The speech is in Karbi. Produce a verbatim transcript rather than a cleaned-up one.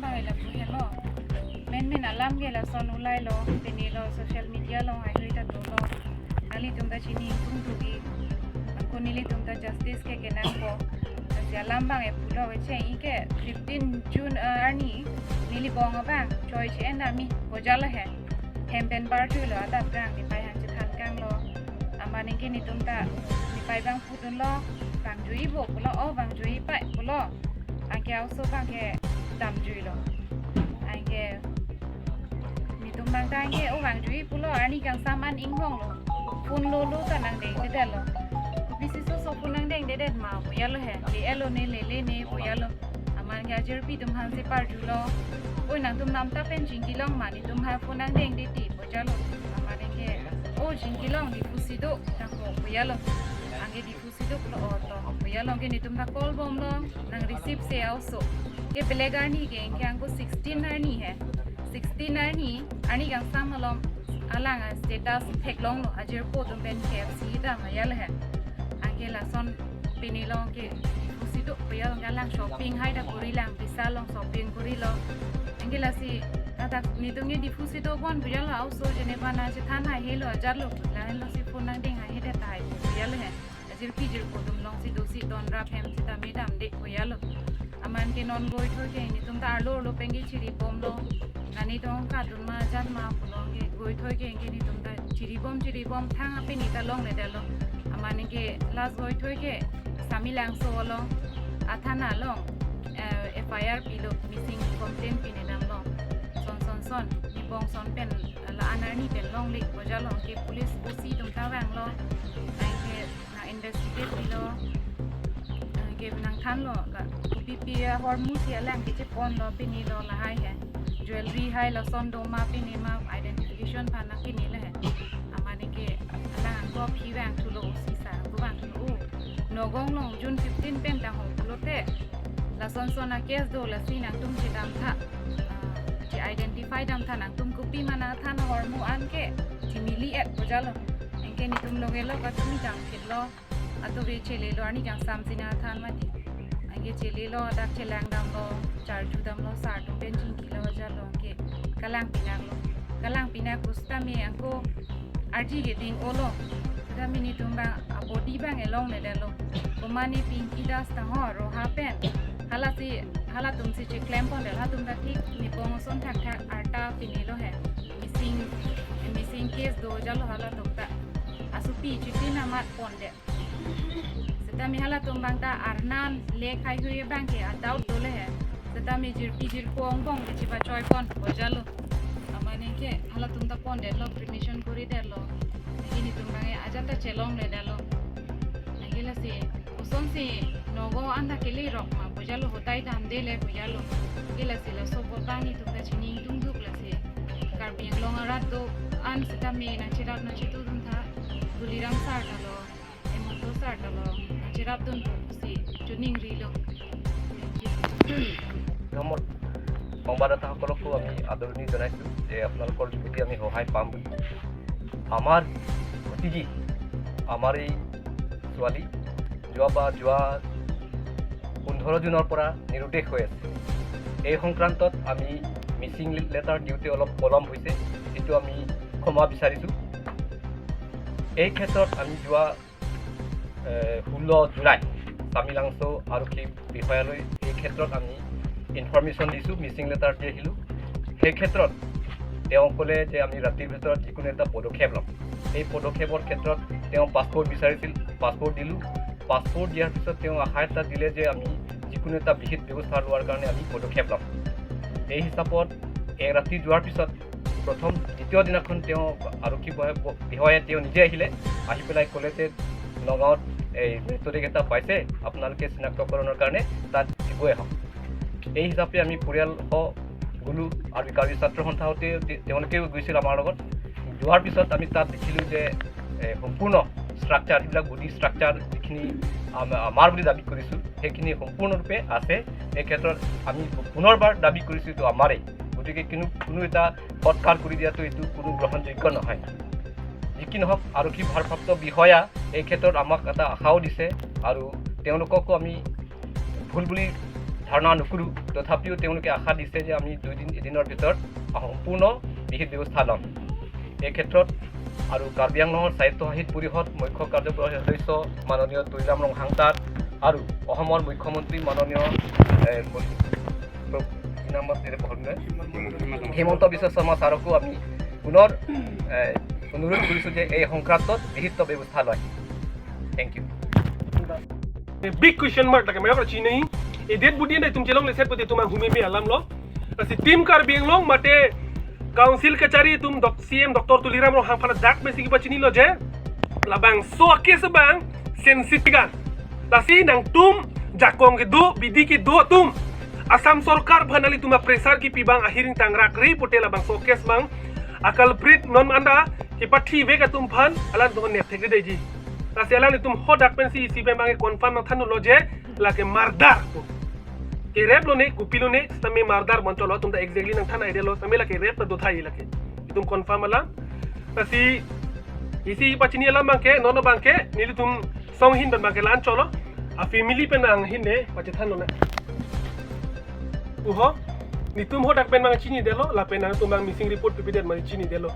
Bang ila pu helo. Menmen alam ke lason ulai lo, pini lo social media along haihui ta dolo. Nelitum ta chini ingtung tugi. Ako nelitum ta justice ke kenangpo. Lasi alam bang e pulo, kecheng-i ke fifteen June, eh, arni neli bong abang choi che-en ami, bojalo he. Hem pen bar chuilo, adap rang nepai hang chethan kanglo. Amat anke netum ta nepai bang pudunlo, bang jui bo pulo, o bang jui pai pulo. Anke oso bang ke dam juilo. Anke netum bang ta anke o bang jui pulo, arni kangsam an inghong lo. Phone lo lo ta nangdengdedetlo. Kopisi soso phone nangdengdedet ma, bojalo he. Le-etlo ne, lele ne, bojalo. Amat anke ajirpi atum aphan si parjulo. Oi, nangtum namta pen chingkilong ma, netum aphan phone nangdengde ti, bojalo. Amat anke, o chingkilong, Diphu si do, tako, bojalo. Anke Diphu si do pulo, o to, bojalo, anke netum ta call bomlo, nang receive se oso. Ke belek arni ke, anke ako sixteen arni he. Sixteen arni, arni kangsam along alang a-status theklonglo, ajirpo atum pen K F C dam, bojalo he. Anke lason pini along ke Diphu si do, bojalo, anke alang shopping hai ta korilang, Vishal along shopping korilo. Anke lasi, adak netum ke Diphu si do bon, bojalo, oso jeneba nangchethan hai helo, ajarlo, lahenlo si phone nangdeng haihedet tahai, bojalo he. Ajirpi jirpo atum along si dosi donrap hem sitame damde, bojalo. Amat anke non goi thoi ke netum ta arlo arlo pen ke chiri bomlo. Nani tong kadun ma jan ma pulo, anke goi thoi ke anke netum ta chiri bom chiri bom thang ape ni ta longledetlo. Amat anke last goi thoi ke Samelangso along, athana along, eh, F I R pilo, missing complaint pine damlo. Son son son, ne bong son pen, la-an arni pen longle, bojalo, anke police O C atum ta vanglo. Anke nang investigate pilo. Anke nangthanlo, la kopipi ahormu si alang kecheponlo, pinilo lahai he. Jewelry hai lason do ma, pine ma, identification aphan nangkinilo he. Amat anke alang ako aphi vangthulo, O C sir ako vangthulo. O, Nagaon along June fifteen pen ta ho pulote, lason son a-case do, lasi nangtum chedamtha. Ah, che-identify damtha, nangtum kopi ma nangthan ahormu an ke chemili-et, bojalo. Anke netum longle lo, katumi damphitlo. Ato ve chelelo, arni kangsam si nangthan mati. Anke chelelo, adak chelang damlo, charju damlo, sir atum pen chingkilo, bojalo, anke kalang pinaklo. Kalang pinak pusitame ako arji keding olo. Sitame netum bang a-body bang e longledetlo. Komat ne Pinky Das ta ho, Roha pen. Halasi, halatum si cheklem pondet, halatum ta thik, ne bong ason thakthak arta pinilo he. Missing, missing case do, bojalo, halatum ta. Asopi chitin amat pondet. Sitame halatum bang ta arnan le khaihui bang ke a-doubt dole he. Sitame jirpi jirpo angbong ke chepachoi pon, bojalo. Amat anke halatum ta pondetlo, cremation koridetlo. Anke netum bang e ajat ta chelongledetlo. Anke lasi koson si Nagaon an ta kele rok ma, bojalo, hotai damdele, bojalo. Anke lasi laso apot bang netum ta chini ingtung duk lasi. Karbi Anglong arat do-an sitame nangcherap nangchetu duntha, Tuliram sir ta lo, Hemanta sir ta lo, nangcherap dun pusi choningrilo. Thank you. ধন্যবাদ। সংবাদদাতাসকলকো আমি আদৰণি জনাইছোঁ যে আপোনালোকৰ যোগেদি আমি সহায় পাম বুলি। আমাৰ ভতিজী, আমাৰ এই ছোৱালী যোৱা বা যোৱা পোন্ধৰ জুনৰ পৰা নিৰুদ্দেশ হৈ আছে। এই সংক্ৰান্তত আমি মিচিং লেটাৰ দিওঁতে অলপ পলম হৈছে, এইটো আমি ক্ষমা বিচাৰিছোঁ। এই ক্ষেত্ৰত আমি যোৱা, এ, ষোল্ল জুলাই চামিলাংচ' আৰক্ষী বিষয়ালৈ এই ক্ষেত্ৰত আমি ইনফৰমেশ্যন দিছোঁ, মিচিং লেটাৰ দি আহিলোঁ। সেই ক্ষেত্ৰত তেওঁ ক'লে যে আমি ৰাতিৰ ভিতৰত যিকোনো এটা পদক্ষেপ ল'ম। এই পদক্ষেপৰ ক্ষেত্ৰত তেওঁ পাছপোৰ্ট বিচাৰিছিল, পাছপোৰ্ট দিলোঁ। পাছপোৰ্ট দিয়াৰ পিছত তেওঁ আশা এটা দিলে যে আমি যিকোনো এটা বিহিত ব্যৱস্থা লোৱাৰ কাৰণে আমি পদক্ষেপ ল'ম। এই হিচাপত এক ৰাতি যোৱাৰ পিছত প্ৰথম, দ্বিতীয় দিনাখন তেওঁ আৰক্ষী বয়-, বিষয়াই তেওঁ নিজে আহিলে, আহি পেলাই ক'লে যে নগাঁৱত এই মৃতদেহ এটা পাইছে, আপোনালোকে চিনাক্তকৰণৰ কাৰণে তাত গৈ আহক। এই হিচাপে আমি পৰিয়ালসহ গ'লোঁ আৰু কাৰ্বি ছাত্ৰ সন্থাও তে-, তে-, তেওঁলোকেও গৈছিল আমাৰ লগত। যোৱাৰ পিছত আমি তাত দেখিলোঁ যে, এ, সম্পূৰ্ণ ষ্ট্ৰাকচাৰ, যিবিলাক বডি ষ্ট্ৰাকচাৰ যিখিনি আম-, আমাৰ বুলি দাবী কৰিছোঁ, সেইখিনি সম্পূৰ্ণৰূপে আছে। এই ক্ষেত্ৰত আমি পুনৰবাৰ দাবী কৰিছোঁ, এইটো আমাৰেই। গতিকে কোনো, কোনো এটা সৎকাৰ কৰি দিয়াটো এইটো কোনো গ্ৰহণযোগ্য নহয়। যি কি নহওক, আৰক্ষী ভাৰপ্ৰাপ্ত বিষয়া এই ক্ষেত্ৰত আমাক এটা আশাও দিছে আৰু তেওঁলোককো আমি ভুল বুলি ধৰ্ণা নুকুৰো। তথাপিও তেওঁলোকে আশা দিছে যে আমি দুই দিন, এদিনৰ ভিতৰত সম্পূৰ্ণ বিহিত ব্যৱস্থা ল'ম। এই ক্ষেত্ৰত আৰু কাৰ্বি আংলঙৰ স্বায়ত্তশাসিত পৰিষদ মুখ্য কাৰ্যবাহী সদস্য মাননীয় তুলিৰাম ৰংহাং ছাৰ আৰু অসমৰ মুখ্যমন্ত্ৰী মাননীয়, এ, কি নাম আছিলে, পাহৰিলো। হিমন্ত বিশ্ব শৰ্মা ছাৰকো আমি পুনৰ, এ, অনুৰোধ কৰিছো যে এই সংক্ৰান্তত বিহিত ব্যৱস্থা লয়। Thank you. A big question mark lake mayor chinei. E det budi na itum chelong leset budi itum humi mi alam lo. Lasi Team Karbi Anglong mate Council kachari atum dok C M Doctor Tuliram Ronghang aphan dak mesi kipachinilo je labangso a-case abang sensitive kan. Lasi nangtum jakong kedo, bidi kedo atum Assam sorkar aphan nanglitum a-pressure kipi abang ahiring tangrak ri pute labangso a-case abang a-culprit non anda kipathi vek atum aphan alanglitum nepthek deji. Lasi alanglitum hadak pensi isi pen abang confirm nangthanlo je lake murder pu. Ke rape lo ne, kopi lo ne, sitame murder bonchotlo, itum ta exactly nangthan idea lo, sitame lake rape ta dotha lake. Itum confirm alam. Lasi isi pachini alam abangke, non abangke nelitum song ahin pen abangke la-an cholo. A-family pen nang ahin ne pachethanlo na. Uho, netum hadak pen abang chinidetlo, lapen nangtum abang missing report pipedet abang chinidetlo.